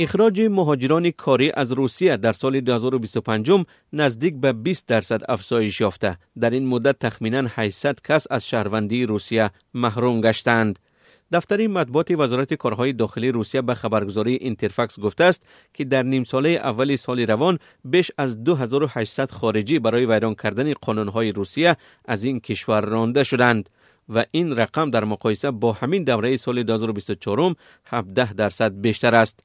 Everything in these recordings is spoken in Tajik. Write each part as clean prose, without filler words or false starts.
Ихроҷи муҳоҷирони корӣ аз Русия дар соли 2025 наздик ба 20% афзоиш ёфта. Дар ин муддат тахминан 800 кас аз шаҳрвандии Русия маҳрум гаштаанд. Дафтари матбуоти Вазорати корҳои дохилии Русия ба хабаргузории Интерфакс гуфтааст, ки дар нимсолаи аввали соли равон беш аз 2800 хориҷӣ барои вайрон кардани қонунҳои Русия аз ин кишвар ронда шуданд ва ин рақам дар муқоиса бо ҳамин давраи соли 2024 17% бештар аст.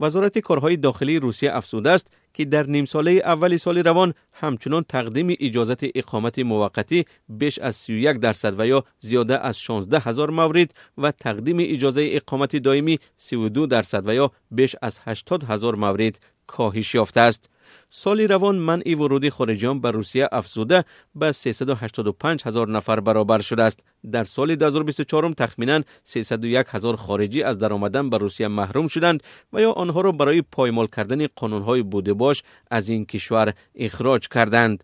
Вазорати корҳои дохилии Русия афзудааст, ки дар нимсолаи аввали соли равон ҳамчунон тақдими иҷозати иқомати муваққатӣ беш аз 31% ва ё зиёда аз 16 ҳазор маврид ва тақдими иҷозаи иқомати доимӣ 32% ва ё беш аз 80 ҳазор маврид коҳиш ёфтааст. Соли равон манъи вуруди хориҷиён ба Русия афзуда ба 385 ҳазор нафар баробар шудааст. Дар соли 2024 тахминан 301 ҳазор хориҷӣ аз даромадан ба Русия маҳрум шуданд ва ё онҳоро барои поймол кардани қонунҳои будубош аз ин кишвар ихроҷ карданд.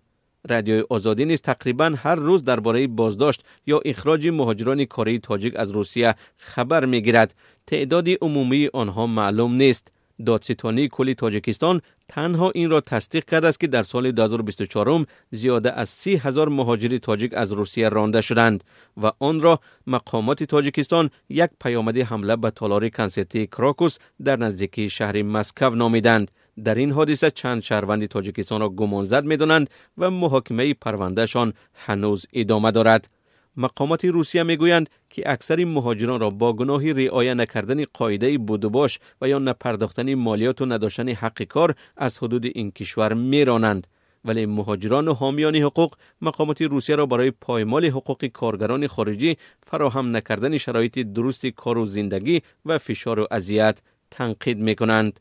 Радиои Озодӣ низ тақрибан ҳар рӯз дар бораи боздошт ё ихроҷи муҳоҷирони кории тоҷик аз Русия хабар мегирад. Теъдоди умумии онҳо маълум нест. Додситонии кулли Тоҷикистон танҳо инро тасдиқ кардааст, ки дар соли 2024 зиёда аз 30 ҳазор муҳоҷири тоҷик аз Русия ронда шуданд ва онро мақомоти Тоҷикистон як паёмади ҳамла ба толори консертии Крокус дар наздикии шаҳри Москав номиданд. Дар ин ҳодиса чанд шаҳрванди Тоҷикистонро гумонзад медонанд ва муҳокимаи парвандаашон ҳанӯз идома дорад. Мақомоти Русия мегӯянд, ки аксари муҳоҷиронро бо гуноҳи риоя накардани қоидаи будубош ва ё напардохтани молиёту надоштани ҳаққи кор аз ҳудуди ин кишвар меронанд. Вале муҳоҷирону ҳомиёни ҳуқуқ мақомоти Русияро барои поймоли ҳуқуқи коргарони хориҷӣ, фароҳам накардани шароити дурусти кору зиндагӣ ва фишору азият танқид мекунанд.